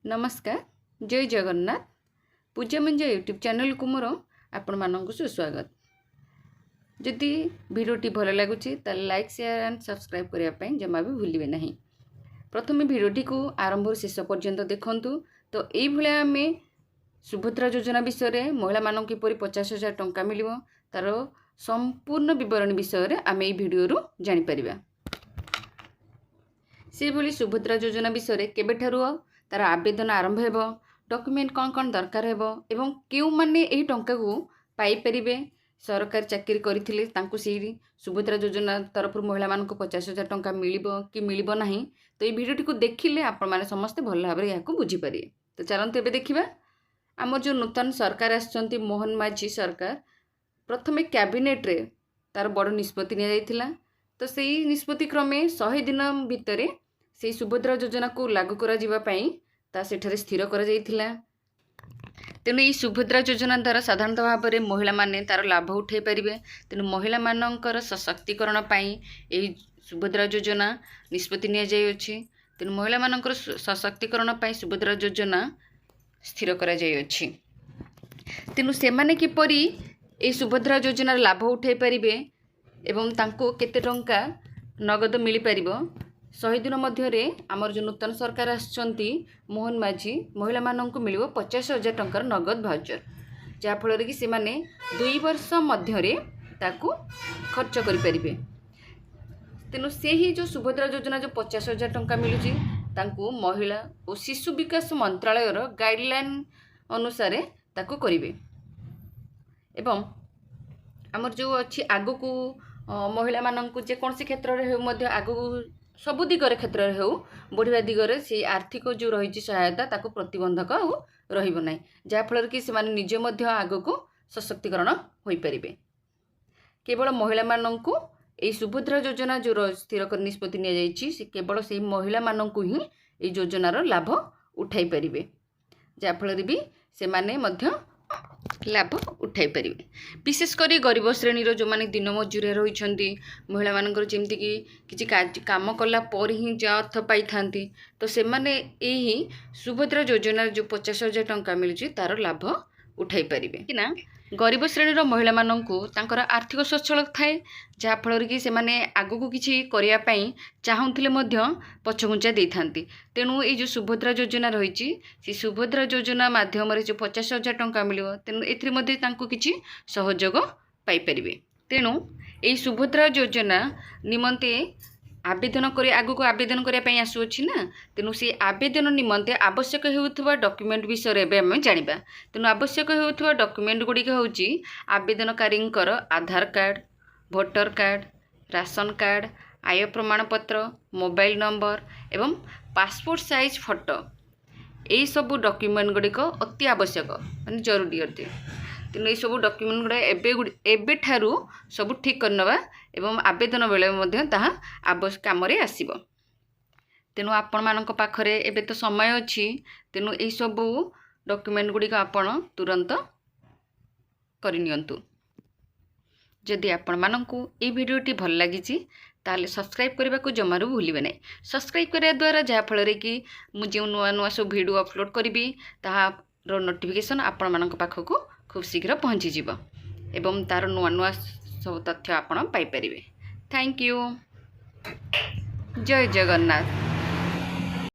ନମସ୍କାର, ଜୟ ଜଗନ୍ନାଥ। ପୂଜା ମଞ୍ଜ ୟୁଟ୍ୟୁବ୍ ଚ୍ୟାନେଲକୁ ମୋର ଆପଣମାନଙ୍କୁ ସୁସ୍ୱାଗତ। ଯଦି ଭିଡ଼ିଓଟି ଭଲ ଲାଗୁଛି, ତାହେଲେ ଲାଇକ୍, ସେୟାର ଆଣ୍ଡ ସବସ୍କ୍ରାଇବ୍ କରିବା ପାଇଁ ଜମା ବି ଭୁଲିବେ ନାହିଁ। ପ୍ରଥମେ ଭିଡ଼ିଓଟିକୁ ଆରମ୍ଭରୁ ଶେଷ ପର୍ଯ୍ୟନ୍ତ ଦେଖନ୍ତୁ। ତ ଏଇଭଳିଆ ଆମେ ସୁଭଦ୍ରା ଯୋଜନା ବିଷୟରେ, ମହିଳାମାନଙ୍କୁ କିପରି 50,000 ଟଙ୍କା ମିଳିବ, ତା'ର ସମ୍ପୂର୍ଣ୍ଣ ବିବରଣୀ ବିଷୟରେ ଆମେ ଏଇ ଭିଡ଼ିଓରୁ ଜାଣିପାରିବା। ସେହିଭଳି ସୁଭଦ୍ରା ଯୋଜନା ବିଷୟରେ କେବେଠାରୁ ତା'ର ଆବେଦନ ଆରମ୍ଭ ହେବ, ଡକ୍ୟୁମେଣ୍ଟ କ'ଣ କ'ଣ ଦରକାର ହେବ ଏବଂ କେଉଁମାନେ ଏହି ଟଙ୍କାକୁ ପାଇପାରିବେ, ସରକାରୀ ଚାକିରି କରିଥିଲେ ତାଙ୍କୁ ସେଇ ସୁଭଦ୍ରା ଯୋଜନା ତରଫରୁ ମହିଳାମାନଙ୍କୁ 50,000 ଟଙ୍କା ମିଳିବ କି ମିଳିବ ନାହିଁ, ତ ଏଇ ଭିଡ଼ିଓଟିକୁ ଦେଖିଲେ ଆପଣମାନେ ସମସ୍ତେ ଭଲ ଭାବରେ ଏହାକୁ ବୁଝିପାରିବେ। ତ ଚାଲନ୍ତୁ ଏବେ ଦେଖିବା। ଆମର ଯେଉଁ ନୂତନ ସରକାର ଆସିଛନ୍ତି, ମୋହନ ମାଝୀ ସରକାର, ପ୍ରଥମେ କ୍ୟାବିନେଟ୍ରେ ତା'ର ବଡ଼ ନିଷ୍ପତ୍ତି ନିଆଯାଇଥିଲା। ତ ସେଇ ନିଷ୍ପତ୍ତି କ୍ରମେ 100 ଦିନ ଭିତରେ ସେଇ ସୁଭଦ୍ରା ଯୋଜନାକୁ ଲାଗୁ କରାଯିବା ପାଇଁ ତା ସେଠାରେ ସ୍ଥିର କରାଯାଇଥିଲା। ତେଣୁ ଏଇ ସୁଭଦ୍ରା ଯୋଜନା ଦ୍ୱାରା ସାଧାରଣତଃ ଭାବରେ ମହିଳାମାନେ ତା'ର ଲାଭ ଉଠାଇ ପାରିବେ। ତେଣୁ ମହିଳାମାନଙ୍କର ସଶକ୍ତିକରଣ ପାଇଁ ଏହି ସୁଭଦ୍ରା ଯୋଜନା ନିଷ୍ପତ୍ତି ନିଆଯାଇଅଛି। ତେଣୁ ମହିଳାମାନଙ୍କର ସଶକ୍ତିକରଣ ପାଇଁ ସୁଭଦ୍ରା ଯୋଜନା ସ୍ଥିର କରାଯାଇଅଛି। ତେଣୁ ସେମାନେ କିପରି ଏହି ସୁଭଦ୍ରା ଯୋଜନାର ଲାଭ ଉଠାଇ ପାରିବେ ଏବଂ ତାଙ୍କୁ କେତେ ଟଙ୍କା ନଗଦ ମିଳିପାରିବ, 100 ଦିନ ମଧ୍ୟରେ ଆମର ଯେଉଁ ନୂତନ ସରକାର ଆସିଛନ୍ତି, ମୋହନ ମାଝୀ, ମହିଳାମାନଙ୍କୁ ମିଳିବ 50,000 ଟଙ୍କାର ନଗଦ ଭାଉଚର, ଯାହାଫଳରେ କି ସେମାନେ 2 ବର୍ଷ ମଧ୍ୟରେ ତାକୁ ଖର୍ଚ୍ଚ କରିପାରିବେ। ତେଣୁ ସେହି ଯେଉଁ ସୁଭଦ୍ରା ଯୋଜନା, ଯେଉଁ 50,000 ଟଙ୍କା ମିଳୁଛି, ତାଙ୍କୁ ମହିଳା ଓ ଶିଶୁ ବିକାଶ ମନ୍ତ୍ରାଳୟର ଗାଇଡ଼ଲାଇନ୍ ଅନୁସାରେ ତାକୁ କରିବେ। ଏବଂ ଆମର ଯେଉଁ ଅଛି ଆଗକୁ ମହିଳାମାନଙ୍କୁ ଯେକୌଣସି କ୍ଷେତ୍ରରେ ହେଉ ମଧ୍ୟ, ଆଗକୁ ସବୁ ଦିଗରେ କ୍ଷେତ୍ରରେ ହେଉ, ବଢ଼ିବା ଦିଗରେ ସେଇ ଆର୍ଥିକ ଯେଉଁ ରହିଛି ସହାୟତା, ତାକୁ ପ୍ରତିବନ୍ଧକ ଆଉ ରହିବ ନାହିଁ, ଯାହାଫଳରେ କି ସେମାନେ ନିଜେ ମଧ୍ୟ ଆଗକୁ ସଶକ୍ତିକରଣ ହୋଇପାରିବେ। କେବଳ ମହିଳାମାନଙ୍କୁ ଏଇ ସୁଭଦ୍ରା ଯୋଜନା ଯେଉଁ ସ୍ଥିର କରି ନିଷ୍ପତ୍ତି ନିଆଯାଇଛି, ସେ କେବଳ ସେଇ ମହିଳାମାନଙ୍କୁ ହିଁ ଏଇ ଯୋଜନାର ଲାଭ ଉଠାଇ ପାରିବେ, ଯାହାଫଳରେ ବି ସେମାନେ ମଧ୍ୟ ଲାଭ ଉଠାଇ ପାରିବେ। ବିଶେଷ କରି ଗରିବ ଶ୍ରେଣୀର ଯେଉଁମାନେ ଦିନ ମଜୁରିଆ ରହିଛନ୍ତି, ମହିଳାମାନଙ୍କର ଯେମିତିକି କିଛି କାମ କଲା ପରେ ହିଁ ଯାହା ଅର୍ଥ ପାଇଥାନ୍ତି, ତ ସେମାନେ ଏହି ସୁଭଦ୍ରା ଯୋଜନାର ଯେଉଁ 50,000 ଟଙ୍କା ମିଳୁଛି, ତା'ର ଲାଭ ଉଠାଇ ପାରିବେ କି ନା। ଗରିବ ଶ୍ରେଣୀର ମହିଳାମାନଙ୍କୁ ତାଙ୍କର ଆର୍ଥିକ ସ୍ୱଚ୍ଛଳ ଥାଏ, ଯାହାଫଳରେ କି ସେମାନେ ଆଗକୁ କିଛି କରିବା ପାଇଁ ଚାହୁଁଥିଲେ ମଧ୍ୟ ପଛଘୁଞ୍ଚା ଦେଇଥାନ୍ତି। ତେଣୁ ଏଇ ଯେଉଁ ସୁଭଦ୍ରା ଯୋଜନା ରହିଛି, ସେ ସୁଭଦ୍ରା ଯୋଜନା ମାଧ୍ୟମରେ ଯେଉଁ 50,000 ଟଙ୍କା ମିଳିବ, ତେଣୁ ଏଥିରେ ମଧ୍ୟ ତାଙ୍କୁ କିଛି ସହଯୋଗ ପାଇପାରିବେ। ତେଣୁ ଏଇ ସୁଭଦ୍ରା ଯୋଜନା ନିମନ୍ତେ ଆବେଦନ କରି, ଆଗକୁ ଆବେଦନ କରିବା ପାଇଁ ଆସୁଅଛି ନା, ତେଣୁ ସେଇ ଆବେଦନ ନିମନ୍ତେ ଆବଶ୍ୟକ ହେଉଥିବା ଡକ୍ୟୁମେଣ୍ଟ ବିଷୟରେ ଏବେ ଆମେ ଜାଣିବା। ତେଣୁ ଆବଶ୍ୟକ ହେଉଥିବା ଡକ୍ୟୁମେଣ୍ଟ ଗୁଡ଼ିକ ହେଉଛି ଆବେଦନକାରୀଙ୍କର ଆଧାର card, voter card, ration card, ଆୟ ପ୍ରମାଣପତ୍ର, ମୋବାଇଲ ନମ୍ବର ଏବଂ ପାସପୋର୍ଟ ସାଇଜ୍ ଫଟୋ। ଏଇସବୁ ଡକ୍ୟୁମେଣ୍ଟ ଗୁଡ଼ିକ ଅତି ଆବଶ୍ୟକ, ମାନେ ଜରୁରୀ ଅଟେ। ତେଣୁ ଏଇସବୁ ଡକ୍ୟୁମେଣ୍ଟ ଗୁଡ଼ା ଏବେ ଏବେଠାରୁ ସବୁ ଠିକ୍ କରିନେବା ଏବଂ ଆବେଦନ ବେଳେ ମଧ୍ୟ ତାହା କାମରେ ଆସିବ। ତେଣୁ ଆପଣମାନଙ୍କ ପାଖରେ ଏବେ ତ ସମୟ ଅଛି। ତେଣୁ ଏଇସବୁ ଡକ୍ୟୁମେଣ୍ଟ ଗୁଡ଼ିକ ଆପଣ ତୁରନ୍ତ କରିନିଅନ୍ତୁ। ଯଦି ଆପଣମାନଙ୍କୁ ଏଇ ଭିଡ଼ିଓଟି ଭଲ ଲାଗିଛି, ତାହେଲେ ସବସ୍କ୍ରାଇବ୍ କରିବାକୁ ଜମାରୁ ଭୁଲିବେ ନାହିଁ। ସବସ୍କ୍ରାଇବ୍ କରିବା ଦ୍ୱାରା ଯାହାଫଳରେ କି ମୁଁ ଯେଉଁ ନୂଆ ନୂଆ ସବୁ ଭିଡ଼ିଓ ଅପଲୋଡ଼ କରିବି, ତାହାର ନୋଟିଫିକେସନ୍ ଆପଣମାନଙ୍କ ପାଖକୁ ଖୁବ୍ ଶୀଘ୍ର ପହଞ୍ଚିଯିବ ଏବଂ ତା'ର ନୂଆ ନୂଆ ସବୁ ତଥ୍ୟ ଆପଣ ପାଇପାରିବେ। Thank you. Jay Jagannath.